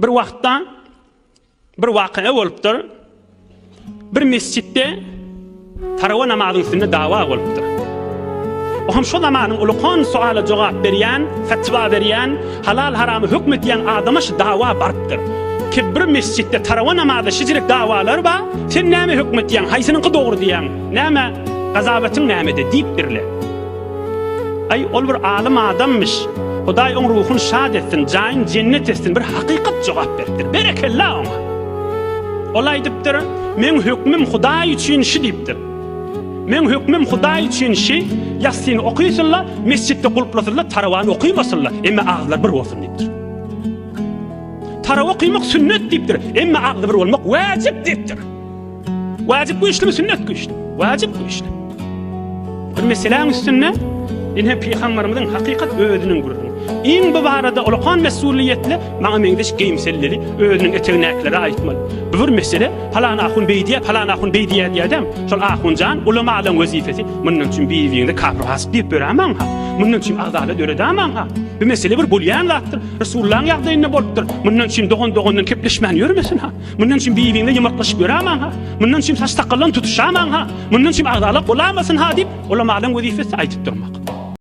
Bir wagtda bir wakyga bolupdyr. Bir mesjitde tarawa namazyň üstünde dawa bolupdyr. O hem şo zamanyň ulukan suala jogap berýän, fetwa berýän, halal haramy hökm etýän adama şu dawa barypdyr. Ki bir mesjitde tarawa namazy şijirik dawalar bar, sen näme hökm etýäň, haýsynyňky dogry diýýäň, näme gazawatyň nämede diýipdirler. Aý, ol bir alym adammyş. Hudaý oň ruhuny şat etsin, jaýyny jennet etsin, bir hakykat jogap beripdir. Berekella oňa! Ol aýdypdyr, Meň hökmüm Hudaý üçin şi diýipdir. Meň hökmüm Hudaý üçin şi, ýassyny okysynla, mesjitde gulplasynla, tarawany okymasynla, emme agyzlar bir bolsun diýipdir. Tarawa okymak sünnet diýipdir, emme agzy bir bolmak wäjip diýipdir. Wajyp güýçlümi sünnet güýçli? Wajyp güýçli. Bir meseläň üstünde ine pygamberimiziň hakykat özüniň gürrüňi. Iň bu barada ulakan mesuliýetli maňa meňzeş geýimsellili özüniň etegindäkilere aýtmaly. Bu bir mesele palan ahun beý diýýär, palan ahun beý diýýär diýýädem. Şol ahunjan ulamalaň wezipesi mundan üçin bir-biriňize kapyr fasyk diýip ýörämaň-ha. Mundan üçin agzala döredämaň-ha. Bu mesele bir bolýan zatdyr. Resulullaň ýagdaýynda bolupdyr. Mundan üçin dogan dogandan kepleşmän ýörmesin-ha. Mundan üçin bir-biriňe ýumurtlaşyp ýörämaň-ha, mundan üçin saç-sakgaldan tutuşamaň-ha, mundan üçin agzalak bolamasyn-ha diýip, ulamalaryň wezipesi aýdyp durmak.